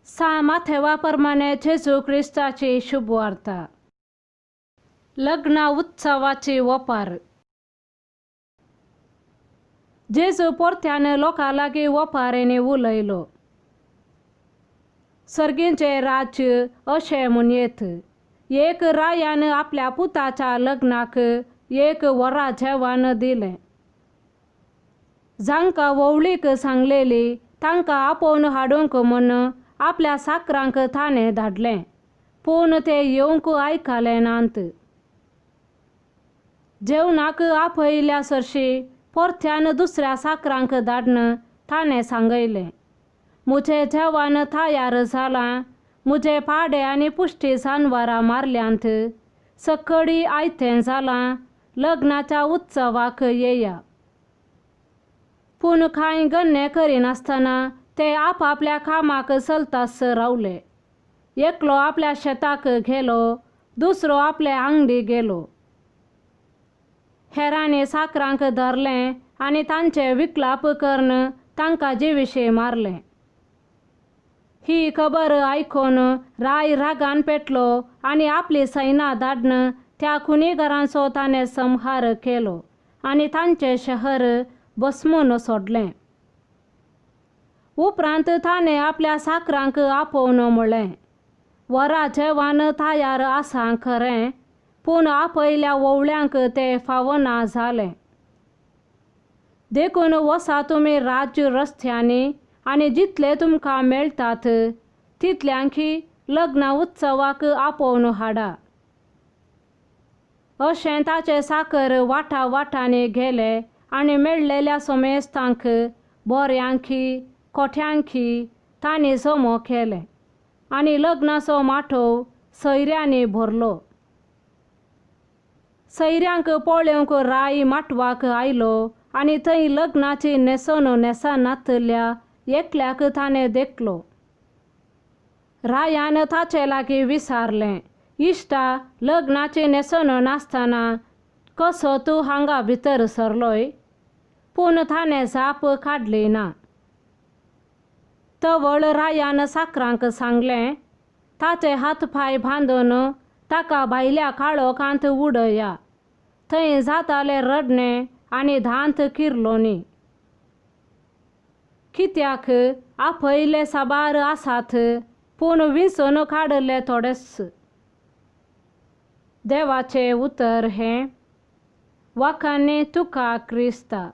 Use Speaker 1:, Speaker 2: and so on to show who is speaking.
Speaker 1: सा माथेवा प्रमाणे जेजू क्रिस्ताची शुभवार्ता. लग्न उत्सवाची ओपार. जेजू परत्यान लोकां लागीं ओपारींनी उलयलो. सर्गींचें राज्य अशें म्हणयेत, एक रायान आपल्या पुताच्या लग्नाक एक व्हडा जेवण दिलें. जांकां व्होंवळीक सांगलेली तांकां आपोवन हाडूंक म्हूण आपल्या साकरांक ताणें धाडलें, पूण ते येवंक आयकले नात. जेवणाक आपयल्या सरशी परत्यान दुसऱ्या साकरांक धाडून ताणें सांगयलें, म्हजें जेवण तयार जालां, म्हजे पाडे आनी पुश्टी जानवरां मारल्यांत, सकळी आयतें जालां, लग्नाच्या उत्सवाक येया. पूण कांय गण्णे करिनासतना ते आपापल्या कामाक चलतास रावले. एकलो आपल्या शेताक गेलो, दुसरो आपले आंगडी गेलो. हेरांनी साकरांक धरलें आनी तांचे विकलाप करून तांकां जिविशीं मारलें. ही खबर आयकून राय रागान पेटलो आनी आपली सैना धाडून त्या खुनीगरांचो ताणें संहार केलो आनी तांचें शहर भस्मून सोडलें. उपरांत ताणें आपल्या साकरांक आपोवन म्हळें, वरा जेवण तयार आसा खरें, पूण आपयल्या व्होंवळ्यांक तें फावना जालें. देखून वसा तुमी राज्य रस्त्यांनी आनी जितले तुमकां मेळटात तितल्यांकी लग्न उत्सवाक आपोवन हाडा. अशें ताचे साकर वाटा वाटांनी गेले आनी मेळ्ळेल्या समेस्तांक बोऱ्यांकी कोठ्यांकी तांणी जमो केलें आनी लग्नाचो माटोव सैऱ्यांनी भरलो. सैऱ्यांक पळोवंक राय माटवाक आयलो आनी थंय लग्नाची न्हेसण न्हेसनातल्या एकल्याक ताणें देखलो. रायान ताचे लागीं विचारलें, इश्टा, लग्नाची न्हेसण नासतना कसो तूं हांगा भितर सरलोय? पूण ताणें जाप काडली ना. तवळ रायान साकरांक सांगलें, ताचे हात पांय बांदून ताका भायल्या काळोखांत उडया, थंय जातालें रडणें आनी दांत किरलोनी. कित्याक आपयले साबार आसात, पूण विंचून काडले थोडेच. देवाचें उतर हें. वाखाणे तुका क्रिस्ता.